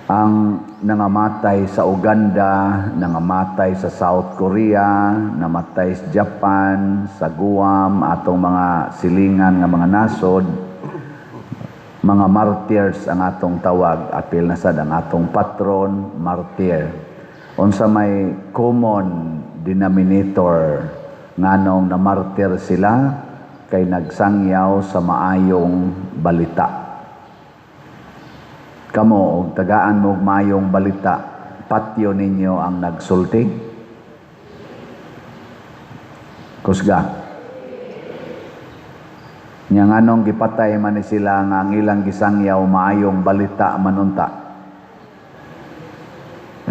Ang nangamatay sa Uganda, nangamatay sa South Korea, namatay sa Japan, sa Guam, atong mga silingan nga mga nasod, mga martyrs ang atong tawag, apil na sad ang atong patron, martyr. Unsa may common denominator nganong na martyr sila? Kay nagsangyaw sa maayong balita. Kamo, og tagaan mo og maayong balita, patyo ninyo ang nagsulti? Kusga. Nya nganong gipatay man ni sila nga ang ilang gisangyaw maayong balita manunta?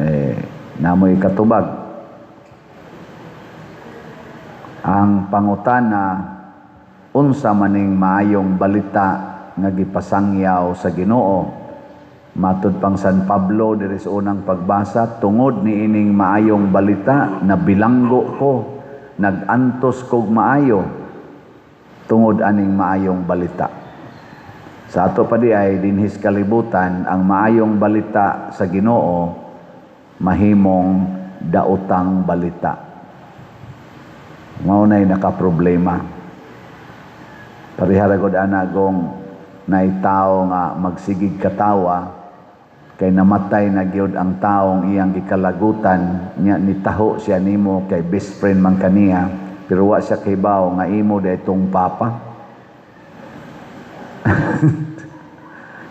Eh, namoy katubag. Ang pangutana, unsa maning maayong balita nga gipasangyaw sa Ginoo? Matud pang San Pablo diri sa unang pagbasa, tungod niining maayong balita nabilanggo ko, nagantos kog maayo tungod aning maayong balita. Sa ato pa di ay dinhis kalibutan, ang maayong balita sa Ginoo mahimong daotang balita. Mao nay nakaproblema. Parehara gud ana gong naay tawo nga magsigig katawa kay namatay na gyud ang taong iyang gikalagutan nya, nitaho siya nimo kay best friend man kaniya, pero wa siya kahibaw nga imo diay tong papa.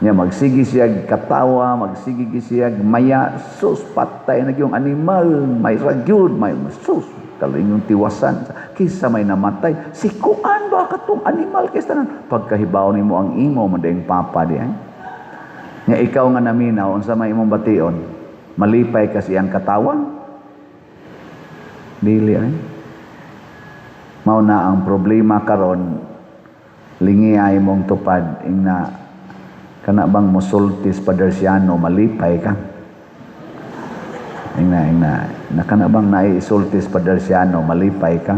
Nya magsigi siya katawa, magsigi siya maya, sus, patay na gyud animal, may ragyud, may sus, kalingong tiwasan kaysa may namatay si kuan ba katong animal kaysa tanan. Pagkahibaw nimo ang imo man diay papa di ay. Nya ikaw nga naminaw, unsa may imong bation? Malipay ka siyang katawa? Dili ay. Mao na ang problema karon, lingi ay mong tupad ingna kana bang mosultis Padersiano, malipay ka? Ingna ingna na kana bang naisultis Padersiano, malipay ka?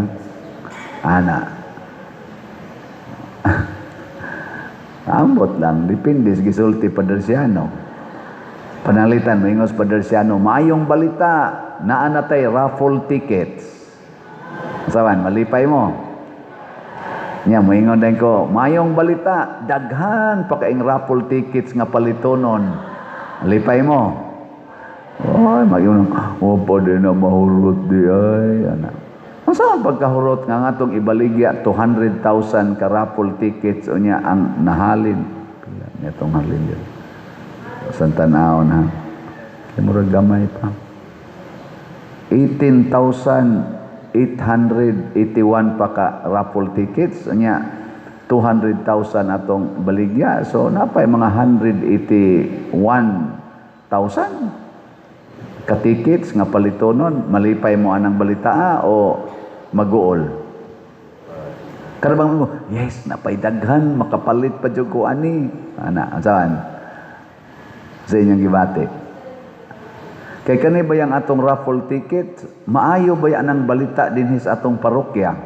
Ana. Ambot lang, depende sa gisulti Padersiano. Panalitan, moingos Padersiano, "Maayong balita, naa na tay raffle tickets." Saban, malipay mo? Nya, moingon din ko, "Maayong balita, daghan pa kaing raffle tickets nga palitonon." Malipay mo? Ay, mag-ingon, oh, pwede na mahurot di ay, ana. Ang saan pagkahurot nga ngatong ibaligya 200,000 ka raffle tickets, unya ang nahalin. Pila niya itong halin yun? Sa tanaw na. Kaya murag gamay pa. 18,881 pa ka raffle tickets. Unya, 200,000 atong baligya. So, napay mga 181,000 ka tickets nga palitonon. Malipay mo anang balita o maguol? Karabang mo, yes, napay daghan, makapalit pa jud ko ani. Ana, saan? Sa inyong gibati. Kay kani ba yang atong raffle ticket, maayo ba yan ang balita dinhi sa atong parokya?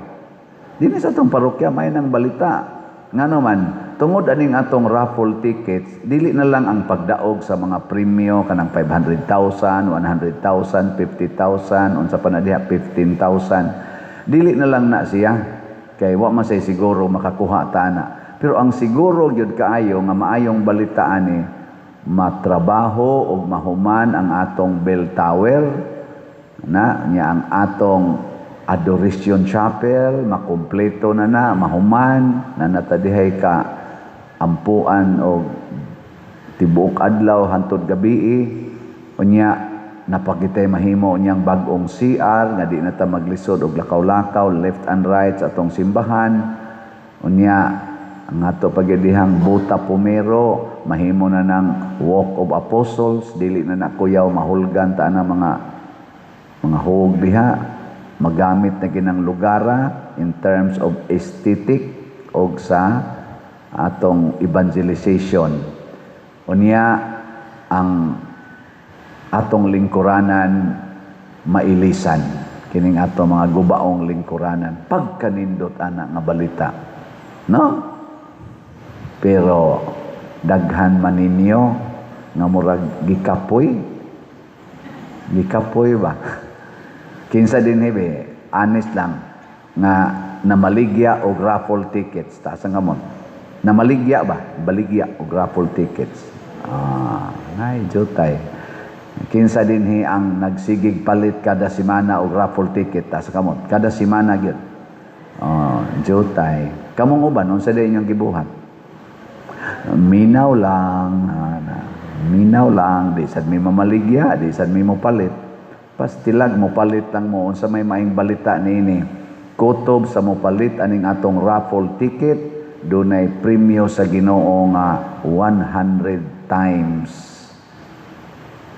Dinhi sa atong parokya, maayo nang balita. Ngano man, tungod aning atong raffle tickets, dili na lang ang pagdaog sa mga premyo kanang 500,000, 100,000, 50,000, unsa pa na diha, 15,000. Dili na lang na siya kay wa man say siguro makakuha ta ana. Pero ang siguro gyud kaayo nga maayong balita ani, matrabaho og mahuman ang atong bell tower na nya, ang atong Adoration Chapel makumpleto na na, mahuman na natadihay ka ampuan og tibuok adlaw hantod gabii. Unya napakitay mahimo niyang bag-ong CR nga di na ta maglisod og lakaw-lakaw left and right sa atong simbahan. Unya ang ato pagidihang Buta Pumero mahimo na ng Walk of Apostles, dili na na kuyaw mahulgan ta na mga hug diha, magamit na ginang lugara in terms of aesthetic og sa atong evangelization. Unya ang atong lingkuranan mailisan, kining ato mga gubaong lingkuranan. Pagkanindot ana nga balita, no? Pero daghan man ninyo Nga murag gikapoy. Gikapoy ba? Kinsa dinhi be, honest lang, nga namaligya og raffle tickets? Taas ang kamot. Namaligya ba? Baligya og raffle tickets. Ah, nay jutay. Kinsa dinhi ang nagsigig palit kada semana og raffle ticket? Taas ang kamot. Kada semana gyud. Oh, jutay. Kamong uban, unsa diay inyong gibuhat? Minaw lang, ah, minaw lang, di sad mi mamaligya, di sad mi mo palit. Pastilag mo palit lang mo. Unsa may maing balita niini? Kutob sa mo palit aning atong raffle ticket, dunay premyo sa Ginoo nga 100 times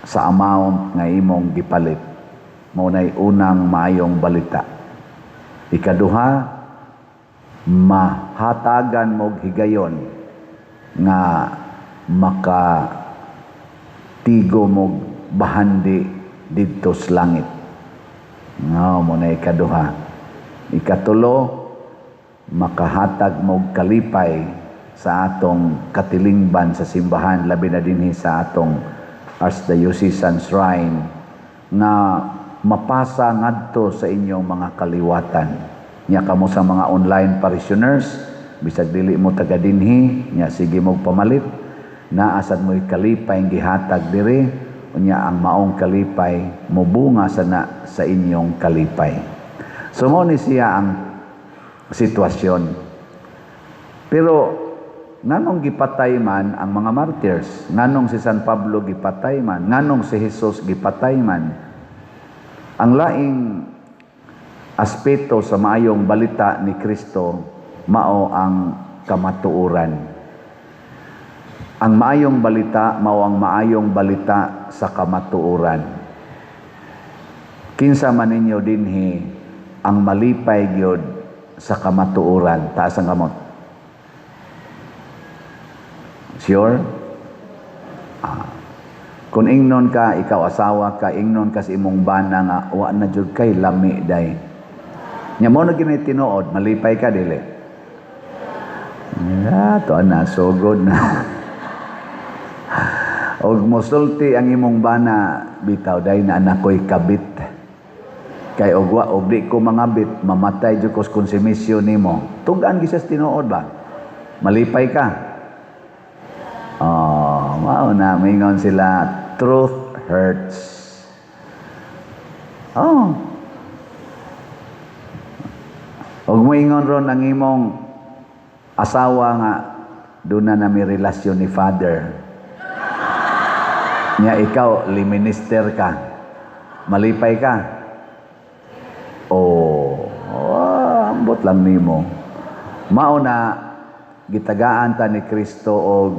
sa amount nga imong gipalit. Mao nay unang maayong balita. Ikaduha, mahatagan mog higayon nga maka tigo mog bahandi didto sa langit. Nga mao na ikaduha. Ikatulo, makahatag mog kalipay sa atong katilingban sa simbahan, labi na dinhi sa atong Archdiocesan Shrine, nga mapasa ngadto sa inyong mga kaliwatan. Nya kamo sa mga online parishioners, bisag dili mo taga dinhi, nya sige mo pamalit, naa sad mo'y kalipay gihatag diri, unya ang maong kalipay mobunga sana sa inyong kalipay. So mao ni siya ang sitwasyon. Pero nganong gipatay man ang mga martyrs? Nganong si San Pablo gipatay man? Nganong si Jesus gipatay man? Ang laing aspeto sa maayong balita ni Kristo mao ang kamatuoran. Ang maayong balita mao ang maayong balita sa kamatuoran. Kinsa man ninyo dinhi ang malipay gyud sa kamatuoran? Taas ang kamot. Sure? Ah. Kung ingnon ka, ikaw asawa ka, ingnon ka sa imong bana nga wa na jud kay lami day. Nya mao na gini tinuod, malipay ka, dili? Ya, to na sugod na. Og mosulti ang imong bana, "Bitaw day na anak ko'y kabit. Kay og wa og di ko mangabit, mamatay jud ko sa konsumisyon nimo." Tug-an gyud sa tinuod ba? Malipay ka? Oh, mao na mingon sila, "Truth hurts." Oh. Og moingon ron ang imong asawa nga doon na mi relasyon ni Father. Nya ikaw, minister ka. Malipay ka? Oh, ambot lang nimo. Mao na gitagaan ta ni Kristo og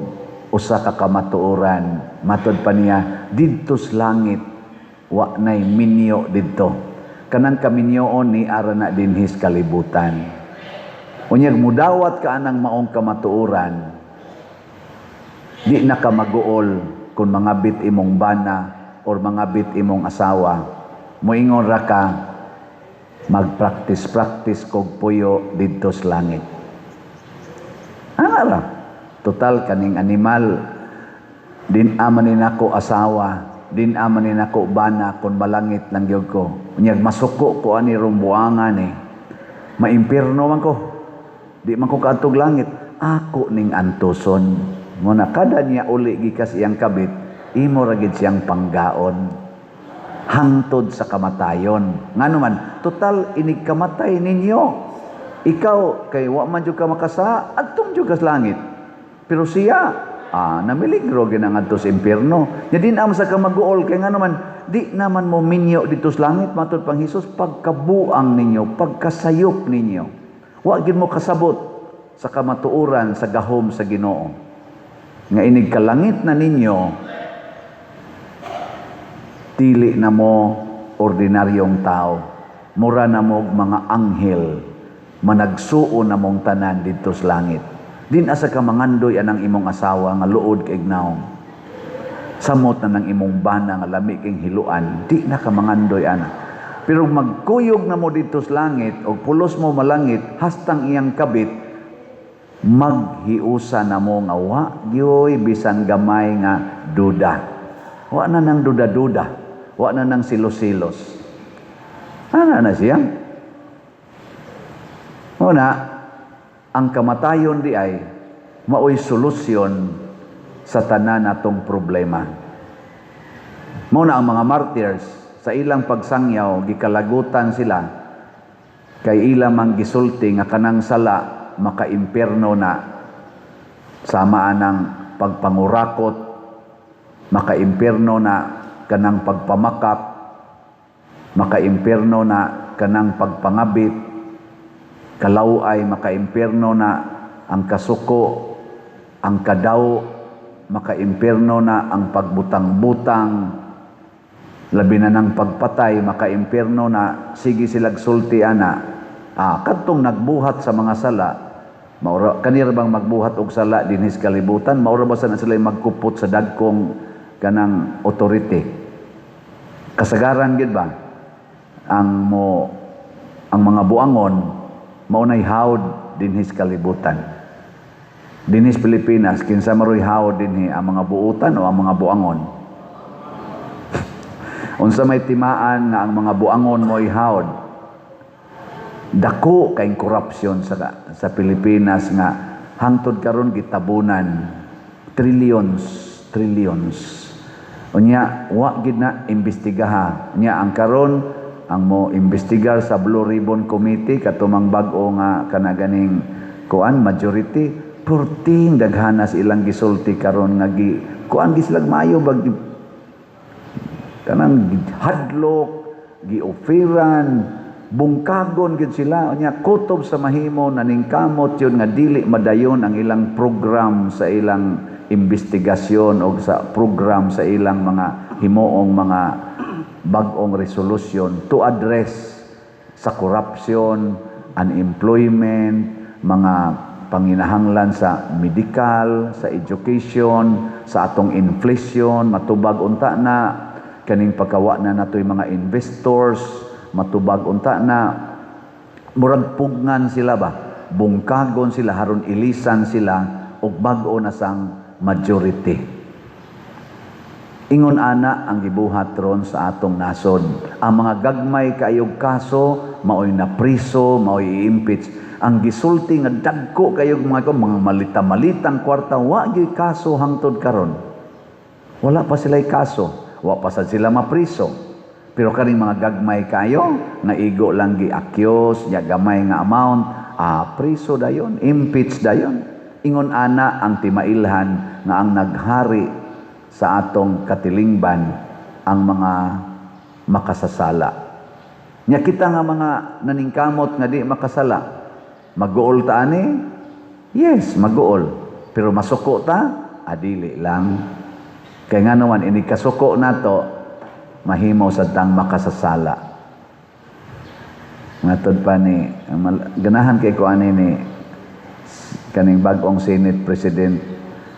usa ka kamatuoran. Matod pa niya, didto sa langit wa nay minyo didto. Kanang kaminyoon ni ara na dinhi sa kalibutan. Unyag mudawat ka anang maong kamatuoran, di na ka maguol kung mangabit imong bana or mangabit imong asawa. Moingon ra ka, "Magpractice-practice kog puyo didto sa langit." Ana ra. Total kaning animal, din aman ni nako asawa, din aman ni nako bana kung malangit lang gyud ko. Unyag masuko ko ani rong buangan eh. Maimpirno man ko. Di man ko kaadtog langit. Ako ning antuson. Mao na kada niya uli gikas iyang kabit, imo ra gid siyang panggaon hangtod sa kamatayon. Ngano man, total inig kamatay ninyo. Ikaw kay wa man jud ka makasa, adtong jud ka sa langit. Pero siya, namiligro ginangadto sa impierno. Nya di na sa ka maguol kay ngano man, di naman mo minyo didto sa langit. Matod pang Hesus, pagkabuang ninyo, pagkasayop ninyo. Wa gid mo kasabot sa kamatuoran sa gahom sa Ginoo. Nga inig kalangit na ninyo, dili na mo ordinaryong tao. Mura na mo mga anghel, managsuo na mong tanan didto sa langit. Din asa ka mangandoy anang imong asawa nga luod kay naong. Samot na ng imong bana nga lami king hiluan, di na ka mangandoy ana. Pero magkuyog na mo didto sa langit o pulos mo malangit hastang iyang kabit, maghiusa na mo nga wa gyoy bisan gamay nga duda. Wa na nang duda-duda. Wa na nang silos-silos. Ana na siya. Una, ang kamatayon di ay maoy solusyon sa tanan natong problema. Mao na ang mga martyrs sa ilang pagsangyaw, gikalagutan sila kay ila mang gisulti nga kanang sala makaimpierno na, sama anang pagpangurakot, makaimpierno na kanang pagpamakak, makaimpierno na kanang pagpangabit, kalaway, makaimpierno na ang kasuko, ang kadaw, makaimpierno na ang pagbutang-butang, labi na ng pagpatay, makaimpierno na. Sige silag sulti ana. Kadtong nagbuhat sa mga sala, maura kanira bang magbuhat og sala dinhi sa kalibutan, maura ba sana sila magkupot sa dagkong kanang authority? Kasagaran gid ba ang mo ang mga buangon mao nay hawd dinhi sa kalibutan? Dinhi sa Pilipinas, kinsa maroy hawd dinhi, ang mga buutan o ang mga buangon? Unsa may timaan nga ang mga buangon mo'y hawd? Dako kay korupsyon sa Pilipinas nga hangtod karon gitabunan, trillions, trillions. Unya wa gid na imbestigaha. Unya ang karon ang mo imbestigar sa Blue Ribbon Committee, katumang bag-o nga kana ganing kuan majority, purting daghanas ilang gisulti karon nga gi kuan gislag maayo bag kanang hadlok, gioferan, bungkagon gid sila. Unya kutob sa mahimo naningkamot yun nga dili madayon ang ilang program sa ilang investigasyon o sa program sa ilang mga himuong mga bag-ong resolusyon to address sa corruption, unemployment, mga panginahanglan sa medical, sa education, sa atong inflation, matubag unta na kaning pagkawa na natoy mga investors, matubag unta na. Murag pugnan sila ba, bungkagon sila haron ilisan sila og bag-o na sang majority. Ingon ana ang gibuhat ron sa atong nasod. Ang mga gagmay kayog kaso maoy napriso, maoy i-impeach. Ang gisulti nga dagko kayog mga malita-malitang kwarta, wa gyud kaso hangtod karon. Wala pa sila'y kaso, wa pa sad sila mapriso. Pero kaning mga gagmay kayo nga igo lang gi-accuse nya gamay nga amount, priso dayon, impeach dayon. Ingon ana ang timailhan nga ang naghari sa atong katilingban ang mga makasasala. Nya kita nga mga naningkamot nga di makasala, maguol ta ani? Yes, maguol. Pero masuko ta? Adili lang. Kay nga naman ini kasuko nato, mahimo sa tang makasasala. Ngatod pa ni ganahan kay ko ani ni kaning bag-ong Senate President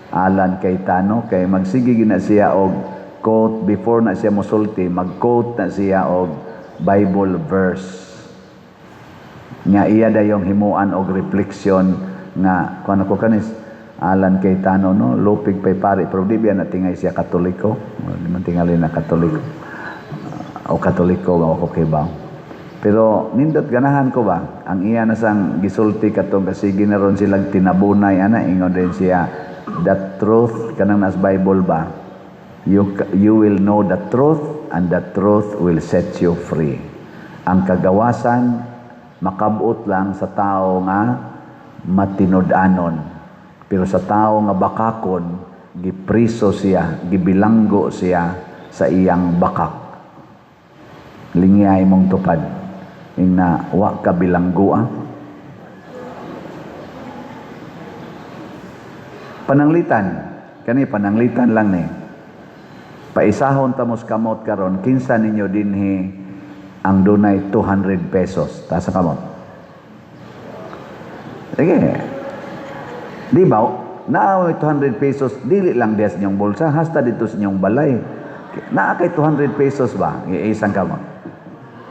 Alan Cayetano, kay magsige gina siya og quote before na siya mosulti, mag-quote na siya og Bible verse. Nga iya dayong himuan og refleksyon nga kuan ko kanis Alan Cayetano, no, lupig pay pare, pero di biya na tingay siya Katoliko, di man tingali na Katoliko o Katoliko nga ako kibaw. Pero nindot, ganahan ko ba ang iya na sang gisulti katong kasi ginaron silang tinabunay ana. Ingon din siya, the truth, kanang nas Bible ba, you will know the truth and the truth will set you free. Ang kagawasan makabot lang sa tao nga matinud-anon, pero sa tao nga bakakon, gipriso siya, gibilanggo siya sa iyang bakak. Lingyay mong tupad, ingna wa ka bilanggo. Pananglitan kani, pananglitan lang ni, paisahon tamos kamot karon, kinsa ninyo dinhi ang dunay 200 pesos? Taas sa kamot. Sige. Di ba naa may 200 pesos, dili lang diya sa inyong bulsa, hasta dito sa inyong balay naa kay 200 pesos ba? Iisang kamot.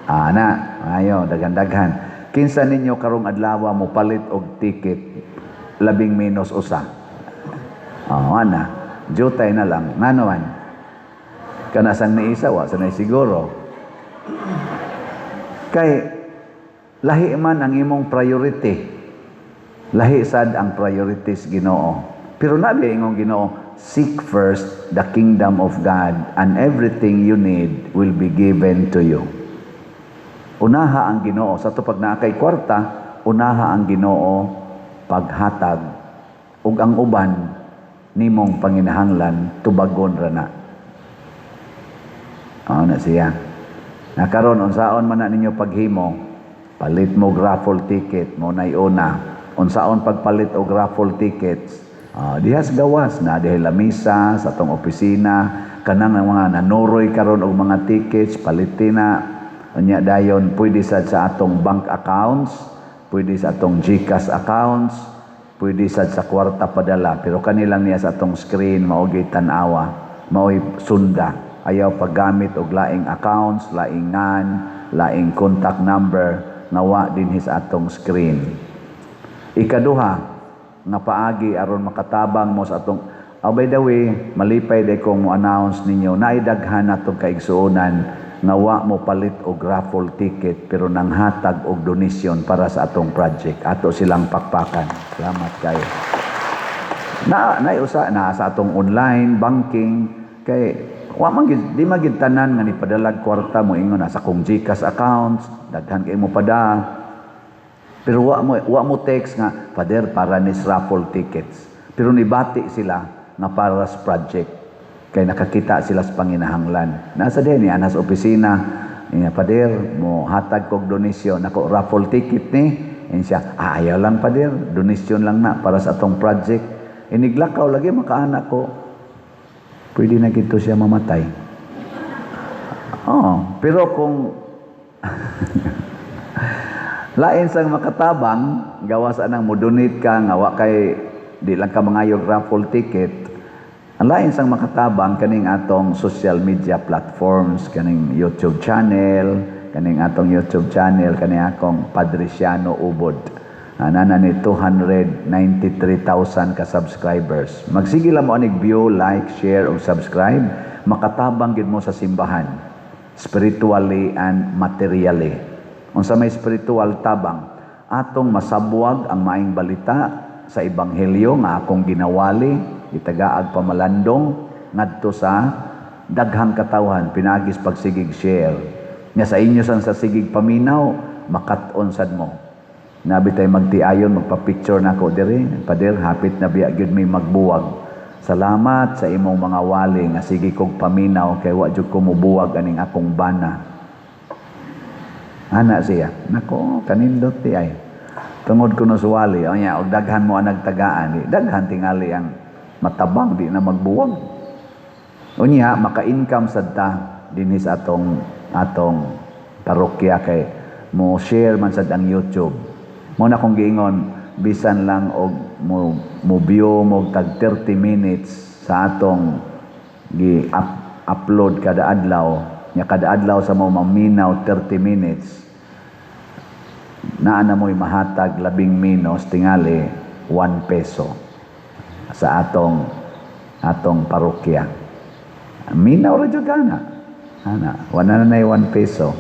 Ana, ayo, daghan-daghan. Kinsa ninyo karong adlaw mo palit og ticket labing menos usa? Oh, ana. Jutay na lang. Ngano man? Kanasang ni isa, wa sanay siguro. Kay lahi man ang imong priority. Lahi sad ang priorities Ginoo. Pero nabi ingong Ginoo, "Seek first the kingdom of God and everything you need will be given to you." Unaha ang Ginoo sa to pag naa kay kwarta, unaha ang Ginoo paghatag ug ang uban nimong panginahanglan tubagon ra na. Mao na siya. Na karon, unsaon man na ninyo paghimo, palit mo raffle ticket mo nay una. Unsaon pagpalit og raffle tickets? Dihas gawas na dihay lamisa sa atong opisina, kanang ang mga nanuroy karon og mga tickets, palitin na. Unya dayon pwede sad sa atong bank accounts, pwede sa atong GCash accounts, pwede sad sa kwarta padala, pero kanilang niya sa atong screen mao gyud tan-awa, mao'y sunda. Ayaw paggamit og laing accounts, laing ngan, laing contact number nga wa dinhi sa atong screen. Ikaduha nga paagi aron makatabang mo sa atong. Oh, by the way, malipay day kong mo announce ninyo naay daghan natong kaigsuonan nga wa mo palit og raffle ticket pero nanghatag og donasyon para sa atong project. Ato silang pakpakan. Salamat kayo. Na nay usa na sa atong online banking kay wa man gid, di man gid tanan nga nipadalag kwarta mo ingon na sa kong GCash accounts, daghan kay mo pada. Pero wa mo text nga, "Father, para ni raffle tickets." Pero nibati sila nga para sa project. Kay nakakita sila sa panginahanglan. Nasa din niya, nasa opisina, niya, "Father, mo hatag kog donasyon, nako raffle ticket ni." And siya, "Ah, ayaw lang, Father, donasyon lang na para sa atong project." Iniglakaw lagi makaanak ko. Pwede na gito siya mamatay. Oh, pero kung lain sang makatabang, gawas anang mo-donate ka nga wa kay di lang ka mangayog raffle ticket. Ang lain sang makatabang kaning atong social media platforms, kaning YouTube channel, kaning atong YouTube channel, kaning akong Padriciano Ubod. Ana ni 293,000 ka subscribers. Magsige lang mo anig view, like, share ug subscribe, makatabang gid mo sa simbahan spiritually and materially. Unsa may spiritual tabang? Atong masabwag ang maayong balita sa ebanghelyo nga akong ginawali, itagaag pamalandong ngadto sa daghang katawhan pinaagis pagsigig share. Nya sa inyo san sa sigig paminaw, makat-on sad mo. Nabi tay magtiayon, magpa-picture na ako diri. "Pader, hapit na biya gyud may magbuwag. Salamat sa imong mga wali nga sige kog paminaw kay wa jud ko mobuwag aning akong bana." Ana siya. Nako, kanindot di ay. Tungod ko no suwali, o niya, og daghan mo ang nagtagaan, di, daghan tingali ang matabang, di na magbuwag. Unya, maka-income sad ta dinhi sa atong parokya kay mo share man sad ang YouTube. Mo na kong giingon, bisan lang og mo view mo tag 30 minutes sa atong gi up, upload kada adlaw, nya kada adlaw sa mo maminaw 30 minutes, naa na mo'y mahatag labing menos tingali 1 peso sa atong parokya. Minaw ra jud kana. Ana, wala na nay 1 peso.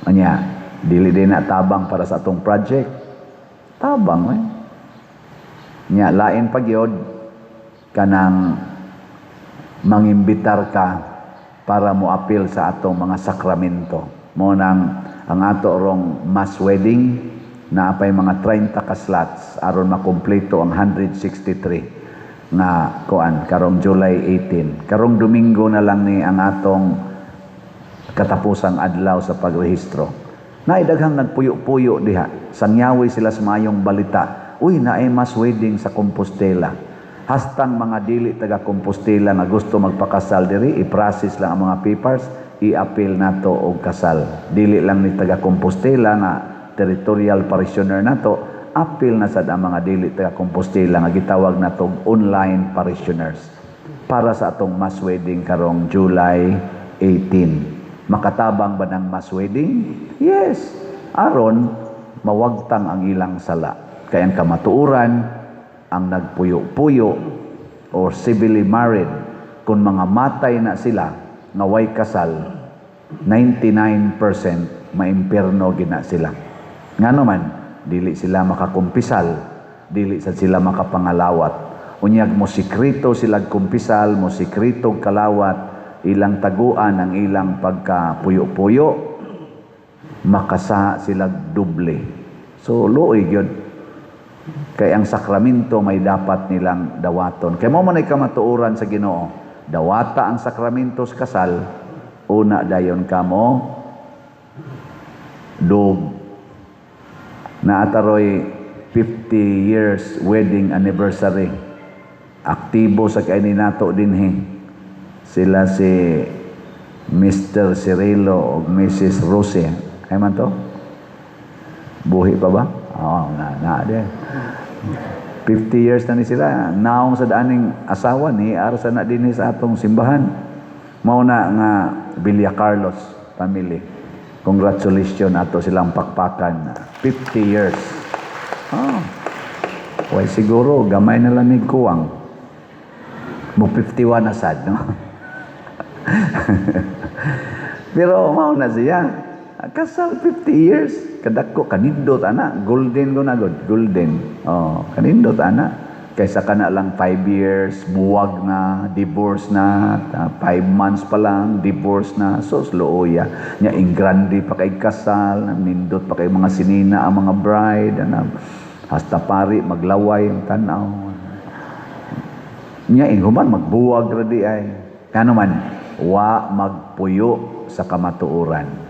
Anya, dili din na tabang para sa atong project? Tabang eh. Nya lain pa gyud kanang mangimbitar ka para mo apil sa atong mga sakramento. Mo nang ang ato rong mass wedding na apay mga 30 ka slots aron makumpleto ang 163 nga kuan karong July 18. Karong Domingo na lang ni ang atong katapusang adlaw sa pagrehistro. Naay daghang nagpuyo-puyo diha. Sangyawi sila sa maayong balita. "Uy, naay mass wedding sa Compostela." Hastang mga dili taga Compostela nga gusto magpakasal diri, i-process lang ang mga papers, i-appeal nato og kasal. Dili lang ni taga Compostela nga territorial parishioner nato, appeal na sad ang mga dili taga Compostela nga gitawag nato og online parishioners para sa atong mass wedding karong July 18. Makatabang ba ng mass wedding? Yes. Aron mawagtang ang ilang sala. Kaya ang kamatuoran, ang nagpuyo-puyo, or civilly married, kung mga matay na sila nga way kasal, 99% maimpierno gina sila. Ngano man, dili sila makakumpisal, dili sad sila makapangalawat. Unyag mo sikreto sila kumpisal, mo sikreto kalawat, ilang taguan ang ilang pagkapuyo-puyo, makasa sila doble. So luoy gyud. Kay ang sakramento may dapat nilang dawaton. Kay mao man ay kamatuoran sa Ginoo. Dawata ang sakramento sa kasal, una dayon kamo dog. Naataroy 50 years wedding anniversary. Aktibo sa kaini nato dinhi. Sila si Mr. Cirilo ug Mrs. Rose. Ay man to? Buhi pa ba? Oo, na, na, di. 50 years na ni sila. Naong sa daaning asawa ni arsa na dinhi sa atong simbahan. Mao na nga Villa Carlos family. Congratulations, ato silang pakpakan. 50 years. Oh. Way siguro gamay na lang ni kuwang. Mo 51 na sad, no? Pero mao na siya. Kasal 50 years. Kadako, kanindot ana. Golden ko na god. Golden. Oh, kanindot ana. Kaysa kana lang 5 years, buwag na, divorce na, 5 months pa lang, divorce na. So, luoya. Nya, ingrande pa kay kasal, nindot pa kay mga sinina ang mga bride, ana, hasta pari, maglaway ang tanaw. Nya, inghuman, magbuwag ra di ay. Kano man, wa magpuyo sa kamatuoran.